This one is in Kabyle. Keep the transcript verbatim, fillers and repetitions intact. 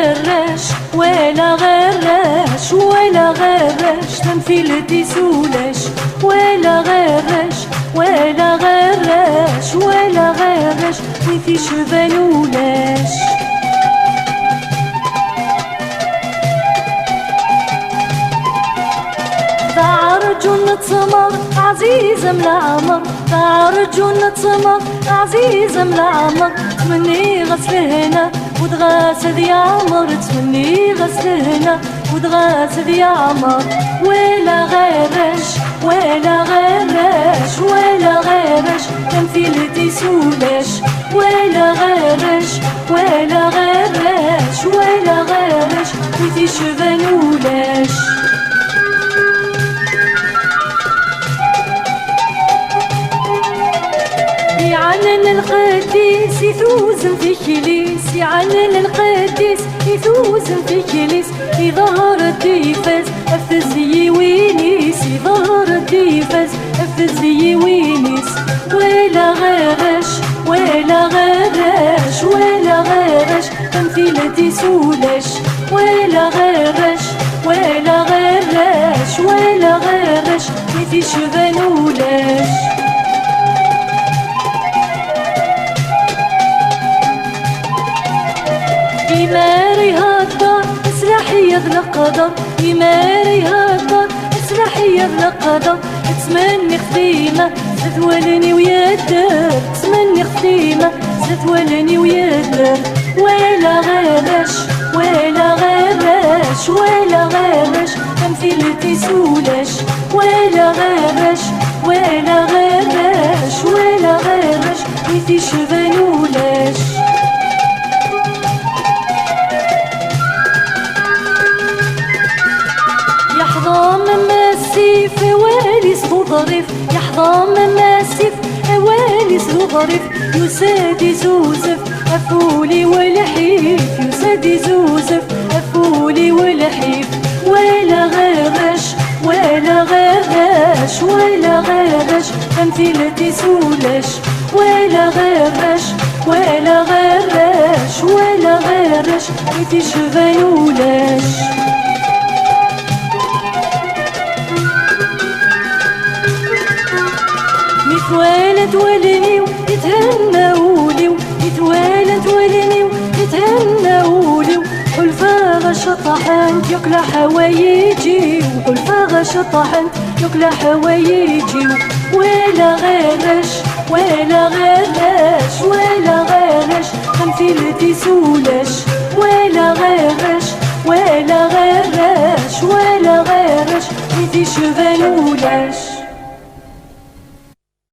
Arrac, walaɣ arrac, walaɣ arrac, tamtilt-is ulac. Walaɣ arrac, walaɣ arrac, walaɣ arrac, wi t-icban ulac. D aɛerǧun n ttmer, ɛziz am leɛmer. D aɛerǧun n ttmer, ɛziz am leɛmer. Ttmenniɣ-as lehna, udɣa-s ad yeɛmer. Ttmenniɣ-as lehna, udɣa-s ad yeɛmer. Walaɣ arrac, walaɣ arrac, walaɣ arrac, tamtilt-is ulac. Walaɣ arrac, walaɣ arrac, walaɣ arrac, wi t-icban ulac. Iɛanen lqedd-is i tuzem tikli-s, iɛanen lqedd-is i tuzem tikli-s, iḍher-d ifaz ɣef tezyiwin-is, iḍher-d ifaz ɣef tezyiwin-is. Walaɣ arrac, walaɣ arrac, walaɣ arrac, tamtilt-is ulac. Walaɣ arrac, walaɣ arrac, walaɣ arrac, wi t-icban ulac. Imar ihedder, s laḥiya d leqder. Imar ihedder, s laḥiya d leqder. Ttmenniɣ-t dima, zdat wallen-iw yedder. Ttmenniɣ-t dima, zdat wallen-iw yedder. Walaɣ arrac, walaɣ arrac, walaɣ arrac, tamtilt-is ulac. Walaɣ arrac, walaɣ arrac, walaɣ arrac, wi t-icban ulac. Yeḥḍem am asif, awal-is d uḍrif. Yeḥḍem am asif, awal-is d uḍrif. Yusa-d izuzef ɣef wul-iw lḥif. Yusa-d izuzef ɣef wul-iw lḥif. Walaɣ arrac, walaɣ arrac, walaɣ arrac, tamtilt-is ulac. Walaɣ arrac, walaɣ arrac, walaɣ arrac, wi t-icban ulac. Mi twalant wallen-iw, ithenna wul-iw. Mi twalant wallen-iw, ithenna wul-iw. Ḥulfaɣ-as ceṭṭaḥent yakk leḥwayeǧ-iw. Ḥulfaɣ-as ceṭṭaḥent yakk leḥwayeǧ-iw. Walaɣ arrac, walaɣ arrac, walaɣ arrac, tamtilt-is ulac. Walaɣ arrac, walaɣ arrac, walaɣ arrac, wi t-icban ulac.